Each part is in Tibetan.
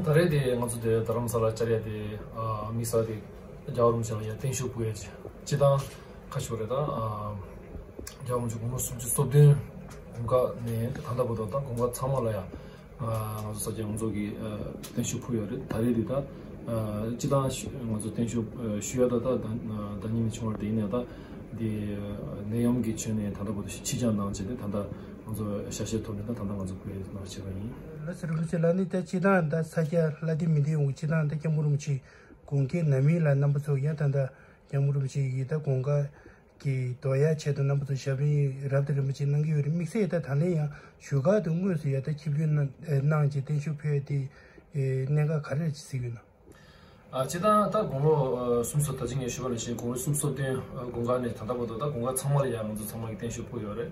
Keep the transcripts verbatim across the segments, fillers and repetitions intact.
ད་རེས་དེ་ང་ཚོ་དེ་རྡ་རམ་ས་ལ་བཅར་ཡ་དེ་ཨ་དམིགས་བསལ་དེ་རྒྱལ་བ་རིན་པོ་ཆེ་ལ་ཡ་བརྟན་བཞུགས་ཕུལ་ཡ་སྤྱི་བཏང་ཁ་ཤོར་རེད། ད་ཨ་རྒྱལ་བ་རིན་པོ་ཆེ་དགུང་ལོ་སུམ་ཅུ་སོ་བདུན་དགུན་ཁ་ནས་ད་ལྟ་བར་དུ་ད་དགུན་ཁ་ཚང་མ་ལ་ཡ་ང་ཚོ་ས་སྐྱ་དགོན་ཚོགས་ཀྱིས་ཨ་བརྟན་བཞུགས་ཕུལ་ཡོད་རེད། ད་རེས་འདི་ད་ཨ་སྤྱི་བཏང་ང་ཚོ་བརྟན་བཞུགས་ཨ་ཞུ་ཡ་ད་ད་ད་ཉིན་ནས་བྱུང་བ་རེད། ཡིན་ནའི་ད་འདི་ནད་ཡམས་ཀྱི་ཆོས་ནས་ད་ལྟ་བར་དུ་ཕྱི་འགྱངས་གནང་བྱས་ཏེ་ད་ལྟ་ང་ཚོ་ཞལ་བཞེས་ཐོག་ནས་ད་ད་ལྟ་ང་ཚོ་ཕུལ་གནང་བྱས་པ་ཡིན། ལགས་སོ། རིན་པོ་ཆེ་ལགས། ནི་ད་སྤྱི་བཏང་ད་ས་སྐྱ་ལྷ་སྡེ་མི་སྡེ་ཡོངས་ཀྱི་སྤྱི་བཏང་ད་སྐྱབས་མགོན་རིན་པོ་ཆེ་དགོངས་འགལ་ནམ་ཡིན་ལ་རྣམ་པ་ཚོ་ཡང་ད་ད་སྐྱབས་མགོན་རིན་པོ་ཆེ་ཡི་ད་དགོངས་ཀ་གི་དོ་ཡ་ཆེད་དུ་རྣམ་པ་ཚོ་ཞབས་རིམ་རབ་དང་རིམ་པ་ཅིག་གནང་གི་ཡོད་རེད། དམིགས་བསལ་ད་ད་ལན་ཡང་བཞུགས་སྒར་དུ་དངོས་སུ་ཡ་ད་ཆིབས་བསྒྱུར་གནང་གནང་བྱས་བརྟན་བཞུགས་ཕུལ་ཡ་དེ་གནད་འགག་ག་རེ་ཅིག་གཟིགས་ཡོད་ན། ཨ་སྤྱི་བཏང་ད་དགུང་ལོ་ཨ་སུམ་ཅུ་སོ་ད་ཅི་ངས་ཞུས་པ་ནང་བཞིན་དགུང་ལོ་སུམ་ཅུ་སོ་བདུན་ཨ་དགུན་ཁ་ནས་ད་ལྟ་བར་དུ་ད་དགུན་ཁ་ཚང་མ་ལ་ཡང་ང་ཚོ་ཚང་མ་གིས་བརྟན་བཞུགས་ཕུལ་ཡོད་རེད།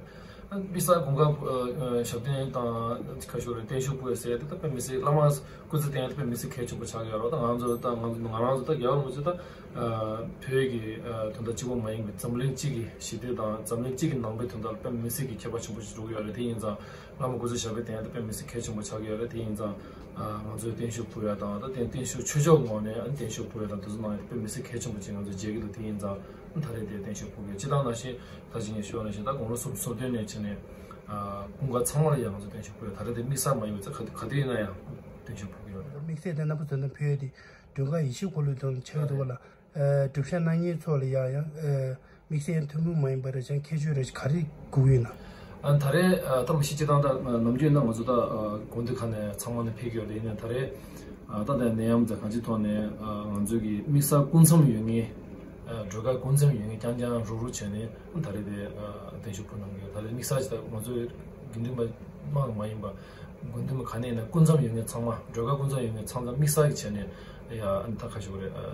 དམིགས་བསལ་དགུན་ཁ་ཨ་ཞབས་བརྟན་དང་ཁ་ཤོར་རེད། བརྟན་བཞུགས་ཕུལ་ཟེར་ཏེ་ད་དཔེ་མི་སྲིད་བླ་མ་སྐུ་ཚེ་བརྟན་ཡ་དེ་དཔེ་མི་སྲིད་གལ་ཆེན་པོ་ཆགས་ཀྱི་ཡོད་རེད། ད་ང་ཚོ་ད་ང་ང་རང་ཚོ་ད་རྒྱལ་བ་རིན་པོ་ཆེ་ད་ཨ་བོད་ཀྱི་ཨ་དོན་དག་གཅིག་པོ་མ་ཡིན་པའི་འཛམ་གླིང་སྤྱི་གི་ཞི་བདེ་དང་འཛམ་གླིང་སྤྱི་གི་ནང་པའི་དོན་དག་ལ་དཔེ་མི་སྲིད་ཀྱི་ཁྱད་པར་ཆེན་པོ་ཞིག་འགྲོ་གི་ཡོད་རེད། དེ་ཡིན་ཙང་བླ་མ་སྐུ་ཚེ་ཞབས་པད་བརྟན་ཡ་དེ་དཔེ་མི་སྲིད་གལ་ཆེན་པོ་ཆགས་ཀྱི་ཡོད་རེད། དེ་ཡིན་ཙང་ཨ་ང་ཚོས་བརྟན་བཞུགས་ཕུལ་ཡ་དང་ད་བརྟན་བརྟན་བཞུགས་ཆོས་ཕྱོགས་ངོས་ནས་ཨ་བརྟན་བཞུགས་ཕུལ་ཡ་དང་དེ་ཚོ་གནང་ཡ་དེ་དཔེ་མི་སྲིད་གལ་ཆེན་པོ་ཅིག་ང་ཚོས་མཇལ་གྱི་འདུག་དེ་ཡིན་ཙང་ཨ་ད་རེས་དེ་བརྟན་བཞུགས་ཕུལ་གྱི་ཡོད། སྤྱི་བཏང་ནང་བཞིན་ད་ཅི་ངས་ཞུས་པ་ནང་བཞིན་ད་དགུང་ལོ་སུམ་ཅུ་སོ་བདུན་ནས་བྱས་ནས་ཨ་དགུན་ཁ་ཚང་མ་ལ་ཡང་ང་ཚོ་བརྟན་བཞུགས་ཕུལ་ཡ། ད་རེས་དེ་དམིགས་བསལ་མ་ཡིན་པའི་ཚེ་ག་ག་དུས་ཡིན་ན་ཡང་བརྟན་བཞུགས་ཕུལ་གྱི་ཡོད་རེད། དམིགས་བསལ་དེ་རྣམ་པ་ཚོ་ནས་ཕུལ་ཡ་དེ་མགྲོན་ཁང་ཡེ་ཤེས་འཁོར་ལོའི་དོན་ཆགས་ཀྱི་འདུག་བ་ལ། ཨ་སྒྲུབ་བྱ་གནང་མཁན་ཚོ་ལ་ཡང་ཡང་ཨ་དམིགས་བསལ་ཐུན་མོང་མ་ཡིན་པ་རེ་ཅང་ཁྱད་ཆོས་རེ་ག་རེ་དགོས་ཀྱི་ཡོད་ན། ཨ་ད་རེས་ཨ་ད་མ་གཞི་སྤྱི་བཏང་ད་ནམ་རྒྱུན་ན་ང་ཚོ་ད་ཨ་དགོན་སྡེ་ཁག་ནས་ཚང་མ་ནས་ཕེབས་ཀྱི་ཡོད་རེད། ཡིན་ནའི་ད་རེས་ཨ་ད་ལྟ་ནད་ཡམས་དང་གང་ཅིའི་ཐོག་ནས་ཨ་ང་ཚོའི་གི་དམིགས་བསལ་སྐུ་མཚམས་ཡོད་མཁན་ཨ་སྒྲོལ་དཀར་སྐུ་མཚམས་ཡོད་མཁན་རྐྱང་རྐྱང་རུག་རུག་བྱས་ནས་ཨ་ད་རེས་དེ་ཨ་བརྟན་བཞུགས་ཕུལ་གནང་གི་ཡོད། ད་རེས་དམིགས་བསལ་ཅིག་ད་ང་ཚོའི་དགེ་འདུན་པ་མང་མ་ཡིན་པ་དགོན་སྡེ་མི་ག་ནས་ཡིན་ན་སྐུ་མཚམས་ཡོད་མཁན་ཚང་མ་སྒྲོལ་དཀར་སྐུ་མཚམས་ཡོད་མཁན་ཚང་མ་དམིགས་བསལ་གྱི་བྱས་ནས་ཡ་ཨ་ནི་ད་ཁ་ཤོར་རེད། ཨ་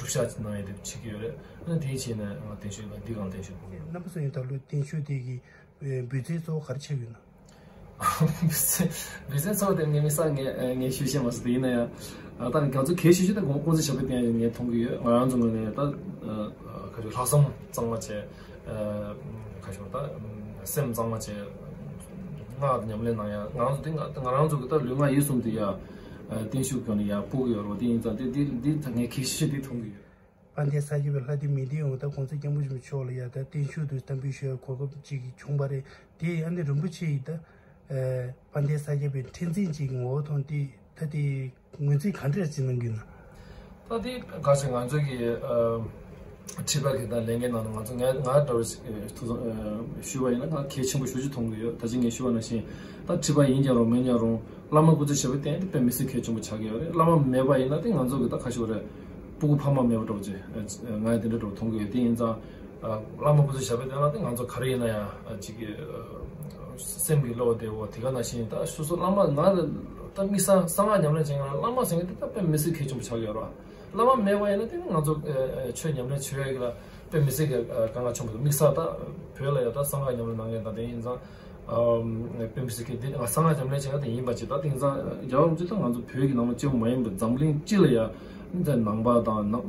སྒྲུབ་བྱ་གནང་ཡས་དེ་བྱེད་ཀྱི་ཡོད་རེད། ཨ་ནི་དེའི་ཆེད་ནས་ང་བརྟན་བཞུགས་ལ་འདི་གང་བརྟན་བཞུགས་ཕུལ་གྱི་ཡོད། རྣམ་པ་ཚོ་ཡིན་ད་ལོ་བརྟན་བཞུགས་དེ་གི་འབུལ་ཚིག་གཙོ་བོ་ག་རེ་ཆགས་ཡོད་ན། འབུལ་ཚིག་འབུལ་ཚིག་གཙོ་བོ་དེ་ངས་དམིགས་བསལ་ངས་ངས་ཞུ་ཤེས་མ་སོང་། དེ་ཡིན་ན་ཡང་ཨ་ད་ང་ཚོ་གལ་ཆེ་ཤོས་དེ་དགོངས་དགོངས་ཚུལ་ཞབས་པད་བརྟན་ཡ་ངས་མཐོང་གི་ཡོད། ང་རང་ཚོ་ངོས་ནས་ད་ཁ་ཤོར་ལྷག་བསམ་གཙང་མ་བྱས། ཁ་ཤོར་ད་སེམས་གཙང་མ་བྱས་སྔགས་ཉམས་ལེན་གནང་ཡ། ང་ཚོ་དེ་ང་ང་རང་ཚོ་གི་ད་ལུས་ངག་ཡིད་གསུམ་དེ་ཡ་བརྟན་བཞུགས་སྒོ་ནས་ཡ་ཕུལ་གི་ཡོད་རེད། དེ་ཡིན་ཙང་དེ་དེ་དེ་ད་ངས་གལ་ཆེ་ཤོས་དེ་མཐོང་གི་ཡོད། དཔལ་ལྡན་ས་སྐྱ་པའི་ལྷ་སྡེ་མི་སྡེ་ཡོངས་ད་གོང་ས་སྐྱབས་མགོན་ཆེན་པོ་མཆོག་ལ་ཡ་ད་བརྟན་བཞུགས་དུ་གཏམ་འབུལ་ཞུ་བའི་གོ་སྐབས་ཅིག་བྱུང་བ་རེད། དེ་ཨ་ནི་རིན་པོ་ཆེ་ཡིས་ད་དཔལ་ལྡན་ས་སྐྱ་པའི་མཁྲེགས་འཛིན་ཅིག་ངོ་བོ་མཐོང་དེ་ད་དེ་ངོས་འཛིན་ག་འདྲ་ཅིག་གནང་གི་ཡོད་ན། ད་དེ་ག་ཚོད་ང་ཚོ་གི་ཁྲི་པ་གི་ད་ལས་འགན་ནང་ང་ཚོ་ང་ང་འདྲ་བ་ཞིག་ཐུགས་བསམ་ཞུས་པ་ཡིན་ན་ང་གལ་ཆེན་པོ་ཞེ་པོ་ཅིག་མཐོང་གི་ཡོད། ད་ཅི་ངས་ཞུས་པ་ནང་བཞིན་ད་ཁྲི་པ་ཡིན་ཀྱང་རུང་མིན་ཀྱང་རུང་བླ་མ་སྐུ་ཚེ་ཞབས་པད་བརྟན་དེ་དཔེ་མི་སྲིད་གལ་ཆེན་པོ་ཆགས་ཀྱི་ཡོད་རེད། བླ་མ་མེད་པ་ཡིན་ན་དེ་ང་ཚོ་གི་ད་ཁ་ཤོར་རེད། སྤུ་གུ་ཕ་མ་མེད་པ་འདྲ་བོ་ཅིག་ང་ཡང་དེ་འདྲ་འདྲ་བོ་མཐོང་གི་ཡོད། དེ་ཡིན་ཙང་བླ་མ་སྐུ་ཚེ་ཞབས་པད་བརྟན་ལ་དེ་ང་ཚོ་ག་རེ་ཡིན་ན་ཡང་ཅིག་གི་སེམས་ཀྱི་བློ་བདེ་བོ་དེ་ག་ནང་བཞིན་ད་སོ་སོ་བླ་མ་ང་ད་དམིགས་བསལ་གསང་སྔགས་ཉམས་ལེན་བྱེད་མཁན་ལ་བླ་མ་ཟེར་མཁན་དེ་ད་དཔེ་མི་སྲིད་གལ་ཆེན་པོ་ཆགས་ཀྱི་ཡོད་རེད། བླ་མ་མེད་པ་ཡིན་ན་དེ་ང་ཚོ་ཆོས་ཉམས་ལེན་བྱེད་ཡ་གི་ལ་དཔེ་མི་སྲིད་གི་དཀའ་ངལ་ཆེན་པོ་འདུག་དམིགས་བསལ་ད་བོད་ལ་ཡ་ད་གསང་སྔགས་ཉམས་ལེན་གནང་མཁན་དང་དེ་ཡིན་ཙང་། དཔེ་མི་སྲིད་མཁན་དེ་ང་གསང་སྔགས་ཉམས་ལེན་བྱེད་ཡ་དེ་ཡིན་པ་ཅིག་ད་དེང་སང་རྒྱལ་བ་རིན་པོ་ཆེ་ད་ང་ཚོ་བོད་ཀྱི་ནང་མ་གཅིག་པུ་མ་ཡིན་པར་འཛམ་གླིང་སྤྱི་ལ་ཡ་འདི་ནང་པ་དང་ནང་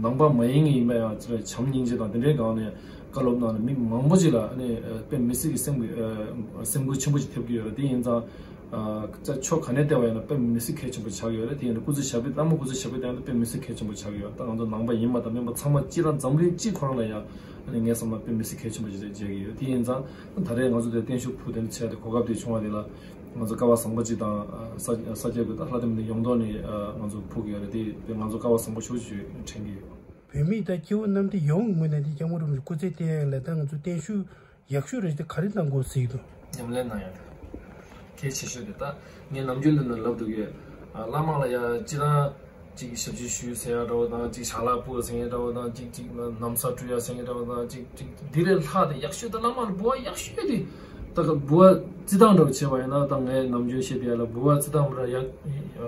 ནང་པ་མ་ཡིན་མཁན་ཡིན་པ་ཡང་ཅི་རེད་བྱམས་སྙིང་རྗེ་དང་དེ་འདྲའི་སྒང་ནས་བཀའ་སློབ་གནང་ནས་མི་མང་པོ་ཅིག་ལ་ནི་དཔེ་མི་སྲིད་ཀྱི་སེམས་ཀྱི་སེམས་འགུལ་ཆེན་པོ་ཅིག་ཐེབས་ཀྱི་ཡོད་རེད། དེ་ཡིན་ཙང་ཅ་ཕྱོགས་ག་ནས་བལྟས་པ་ཡིན་ན་དཔེ་མི་སྲིད་གལ་ཆེན་པོ་ཆགས་ཡོད་རེད། དེ་ཡིན་ན་སྐུ་ཚེ་ཞབས་པད་བླ་མ་སྐུ་ཚེ་ཞབས་པད་བརྟན་ན་དཔེ་མི་སྲིད་གལ་ཆེན་པོ་ཆགས་ཡོད། ད་ང་ཚོ་ནང་པ་ཡིན་པ་དང་མིན་པ་ཚང་མ་སྤྱི་ལ་འཛམ་གླིང་སྤྱི་ཁོ་རང་ལ་ཡང་ངས་བསམ་ན་དཔེ་མི་སྲིད་གལ་ཆེན་པོ་ཞིག་མཇལ་གྱི་ཡོད། དེ་ཡིན་ཙང་ད་རེས་ང་ཚོ་དེ་བརྟན་བཞུགས་ཕུལ་དེ་འདྲ་བྱས་ཏེ་གོ་སྐབས་དེ་བྱུང་བ་དེ་ལ་ང་ཚོ་སྐལ་བ་བཟང་པོ་ཅིག་དང་ས་ས་སྐྱ་གི་ད་ལྷ་སྡེ་མི་སྡེ་ཡོངས་རྫོགས་ནས་ང་ཚོ་ཕུལ་གྱི་ཡོད་རེད། དེ་དེ་ང་ཚོ་སྐལ་བ་བཟང་པོ་ཞེ་པོ་ཅིག་དྲན་གྱི་ཡོད། བོད་མི་དང་སྐྱེ་བོ་གནམ་བསྟན་ཡོངས་ངོས་ནས་དེ་སྐྱབས་མགོན་རིན་པོ་ཆེ་སྐུ་ཚེ་བརྟན་ཡ་ལ་ད་ང་ཚོ་བརྟན་བཞུགས་ཡག་ཤོས་རེད་དེ་ག་རེ་གནང་དགོས་ཟེར་གྱི་འདུག་ཉམས་ལེན་གནང་ཡ་དེ་གལ་ཆེ་ཤོས་དེ་ད་ངས་ནམ་རྒྱུན་འདི་ནས་ལབ་འདུག་གས། བླ་མ་ལ་ཡ་སྤྱིར་བཏང་ཅིག་ཞབས་ཕྱི་ཞུ་ཟེར་ཡ་འདྲ་བོ་དང་ཅིག་ཕྱག་ལག་ཕུལ་ཟེར་ཡ་འདྲ་བོ་དང་ཅིག་ཅིག་ན་ན་བཟའ་སྤྲོད་ཡ་ཟེར་ཡ་འདྲ་བོ་དང་ཅིག་ཅིག་འདི་ལས་ལྷག་དེ་ཡག་ཤོས་དེ་བླ་མ་ལ་འབུལ་བ་ཡག་ཤོས་དེ་ ད་ཀ་ལོ་འབུལ་བ་རྩི་སྟངས་འདྲ་བོ་བྱས་པ་ཡིན་ན། ད་ངས་ནམ་རྒྱུན་བཤད་དེ་ཡ་ལ་འབུལ་བ་རྩི་སྟངས་ར་ཡ་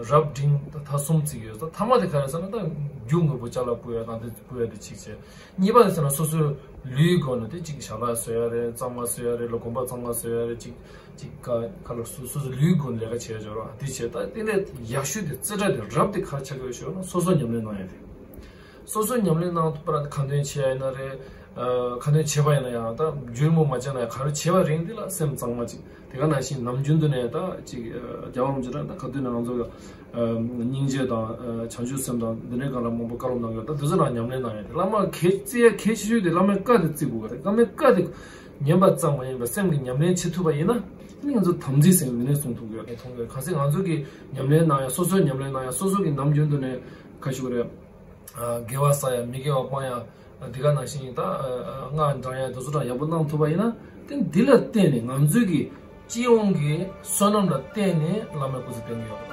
རབ་འབྲིང་ད་ཐ་གསུམ་བརྩི་གི་ཡོད། ད་ཐ་མ་དེ་ག་རེ་ཟེར་ན། ད་རྒྱུ་དངོས་པོ་ཅ་ལག་ཕུལ་ཡ་དང་དེ་ཕུལ་ཡ་དེ་གཅིག་བྱས། གཉིས་པ་དེ་ཟེར་ན་སོ་སོའི་ལུས་སྒོ་ནས་དེ་གཅིག་ཞལ་ལག་བཟོ་ཡ་རེད། གཙང་མ་བཟོ་ཡ་རེད། ལ་གོམ་པ་གཙང་མ་བཟོ་ཡ་རེད། གཅིག་གཅིག་ཀ་ཁ་ལ་སོ་སོ་སོའི་ལུས་སྒོ་ནས་ལས་ཀ་བྱས་ཡ་འབྱོར་བ་དེ་བྱས། ད་དེ་ནས་ཡག་ཤོས་དེ་རྩེ་གྲ་དེ་རབ་དེ་ག་ཆགས་ཀྱི་ཡོད་ཞུ་ན། སོ་སོ་ཉམས་ལེན་གནང་ཡ་དེ། སོ་སོ་ཉམས་ལེན་གནང་ཐུབ་པ་ལ་ཁ་འདོན་བྱེད་ཡ་ཡིན་ན་རེད། ཨ་ཁ་འདོན་བྱེད་པ་ཡིན་ན་ཡང་ད་རྒྱུན་མོ་མ་བྱས་ན་ཡང་ག་རེ་བྱེད་པ་རིང་འདི་ལ་སེམས་གཙང་མ་ཅིག་དེ་ག་ནང་བཞིན་ནམ་རྒྱུན་དུ་ནས་ད་ཅིག་ཨ་རྒྱལ་བ་རིན་པོ་ཆེ་ད་ག་དུས་ནས་ང་ཚོ་ལ་ཨ་སྙིང་རྗེ་དང་ཨ་བྱང་ཆུབ་སེམས་དང་འདི་འདྲའི་སྒང་ལ་མང་པོ་བཀའ་སློབ་གནང་ཡོད། ད་དེ་ཚོ་ལ་ཉམས་ལེན་གནང་ཡ་དེ་བླ་མ་གལ་བརྩི་ཡ་གལ་ཆེ་ཤོས་དེ་བླ་མའི་བཀའ་དེ་བརྩི་དགོས་པ་རེད། བླ་མའི་བཀའ་དེ་ཉན་པ་ཙམ་མ་ཡིན་པར་སེམས་ཀྱིས་ཉམས་ལེན་བྱེད་ཐུབ་པ་ཡིན་ན། ཨ་ནི་ང་ཚོ་དམ་ཚིག་ཟེར་བའི་འདི་ནས་གསུང་ཐུབ་ཀྱི་ཡོད་རེད། མཐོང་གི་ཡོད། གལ་སྲིད་ང་ཚོ་གིས་ཉམས་ལེན་གནང་ཡ། སོ་སོས་ཉམས་ལེན་གནང་ཡ། སོ་སོ་གིས་ནམ་རྒྱུན་དུ་ནས་ག་ཞུ་གི་རེད། ཨ་དགེ་བ་བསགས་ཡ། མི་དགེ་བ་སྤང་ཡ། ཨ་འདི་ག་ནང་བཞིན་ད་ཨ་སྔགས་བགྲང་ཡ་དེ་ཚོ་ད་ཡག་པོ་གནང་ཐུབ་པ་ཡིན་ན། དེ་འདི་ལ་བརྟེན་ནས་ང་ཚོའི་གི་སྤྱི་ཡོངས་ཀྱི་བསོད་ནམས་ལ་བརྟེན་ནས་བླ་མའི་སྐུ་ཚེ་བརྟན་གྱི་ཡོད་རེད།